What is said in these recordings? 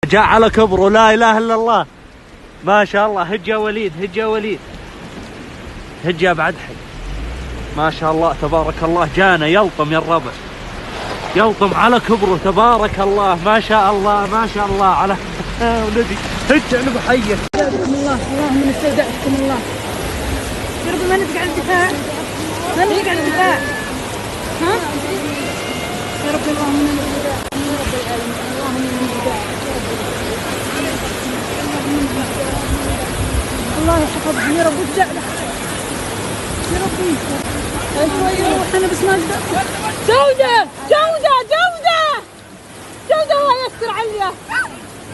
جاء على كبره، لا اله الا الله، ما شاء الله. هج يا وليد، هج يا وليد، هج يا بعد حي، ما شاء الله تبارك الله. جانا يلطم يا الربع، يلطم على كبره تبارك الله، ما شاء الله ما شاء الله على ولدي. هج على حيه. استودعتكم الله، اللهم استودعتكم الله يا رب. ما نبقى على الدفاع، ما نبقى على الدفاع، ها يا رب. اللهم نستودعكم يا رب العالمين، اللهم نستودعك يا رب العالمين. الله يحفظهم يا رب وتجعله يا ربي. شوي اروح انا بس ما اقدر. جودة جودة جودة جودة، الله يستر عليا.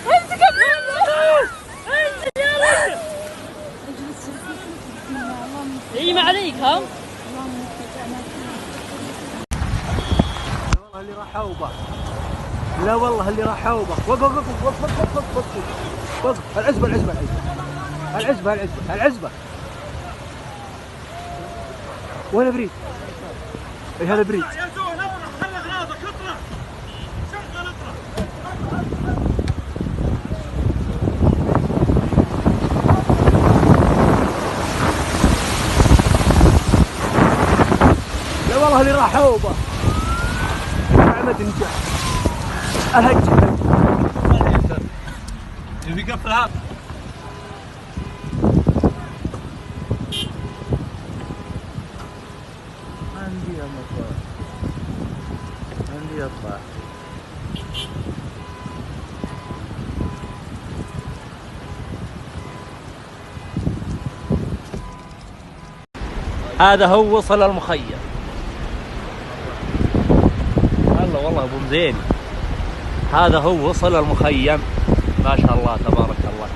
امسك امسك يا رجل. اي ما عليك ها. والله اللي راح اوبه، لا والله اللي راح اوبه. وقف وقف وقف وقف وقف وقف وقف. العزبة العزبة العزبة العزبة العزبة العزبة. وين بريد؟ اي هذا بريد. يا زول اطلع، خلي اغراضك، اطلع، شغل اطلع. لا والله اللي راح اوبه. احمد نجح الهج. يبي يقفل هذا. عندي مطلع، عندي اطلع. هذا هو وصل المخيم. هلا والله ابو مزين، هذا هو وصل المخيم، ما شاء الله تبارك الله.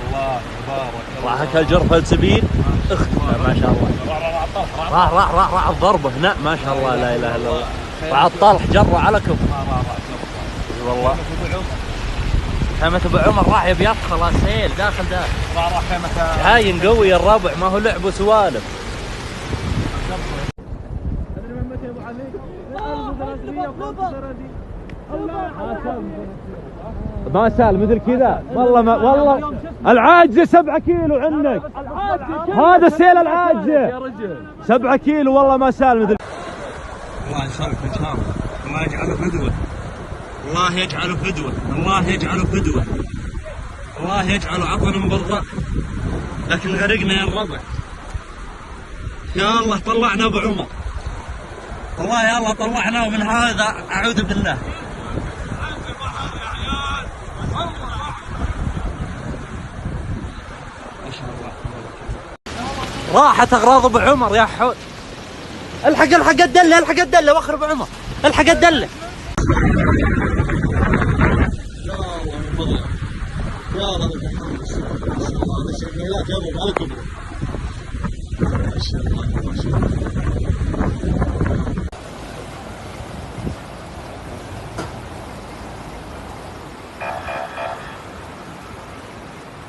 الله تبارك الله. راح الجرف السبيل اختفى ما شاء الله. راح راح راح راح راح راح راح الضربة هنا ما شاء الله، لا اله الا الله. راح الطلح جره على كفر. راح راح والله خيمة ابو عمر راح يبي يدخل سيل داخل داخل. راح راح خيمة. هاين قوي الربع، ما هو لعب وسوالف. ما سال مثل كذا والله، ما والله العاجزة 7 كيلو عندك، هذا السيل العاجزة 7 كيلو والله ما سال مثل. الله يسلمك ان شاء الله، الله يجعله فدوه، الله يجعله فدوه، الله يجعله فدوه، الله يجعله عطنا برا، لكن غرقنا يا الربع. يا الله طلعنا ابو عمر، والله يا الله طلعنا من هذا، اعوذ بالله. ما شاء الله. راحت اغراض ابو عمر يا حول. الحق الحق الدله، الحق الدله، واخر ابو عمر، الحق الدله. يا الله من فضلك، يا الله.